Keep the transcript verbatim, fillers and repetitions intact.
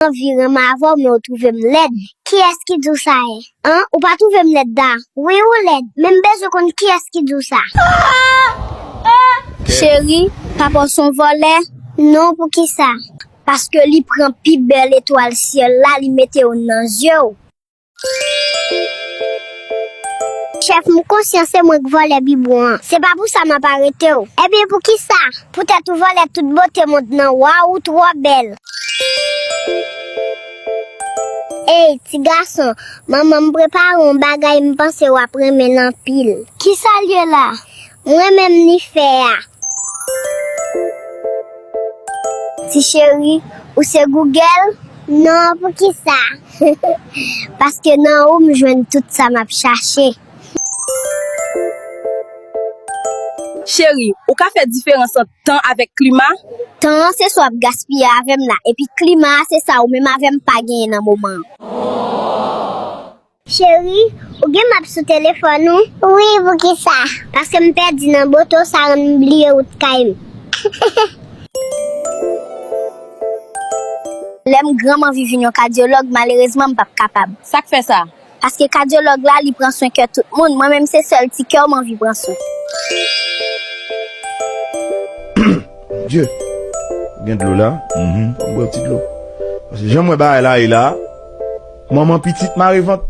anvi renmen avè w, men ou twouve m lèd. Kiyès ki di w sa ye? An, ou pa twouve m lèd la? Wi, ou lèd, men m bezwen konn kiyès ki di w sa. Cheri, papa w se yon vòlè? Non, poukisa? Paske li pran pi bèl etwal syèl la, li mete youn nan zye w. Chèf, m konsyan se mwen k vòlè bibwon an. Se pa pou sa m ap arete w. Ebyen, poukisa? Poutèt ou vòlè tout bote mond nan, waw, ou twò bèl. Ey, ti gason, manman m prepare yon bagay m panse w ap renmen l anpil. Kisa l ye la? Mwen menm ni fè a. Ti cheri, ou se Google? Non, poukisa? Paske nan ou m jwenn tout sa m ap chache. Cheri, ou ka fè diferans ant tan avèk klima? Tan an se sa w ap gaspiye avè m la, epi klima a se sa ou menm avè m pa genyen nan moman an. Cheri, ou gen m ap sou telefòn ou? Wi, poukisa? Paske m pèdi nan boto, sa rann m bliye wout kay m. Lè m gran, m anvi vin yon kadyològ, malerezman, m p ap kapab. Sa k fè sa? Paske kadyològ la, li pran swen kè tout moun. Mwen menm, se sèl ti kè w m anvi pran swen. Dye, gen dlo la? Mhm. Fò m bwè yon ti dlo. Paske jan m wè bagay la ye la, manman pitit mare vant.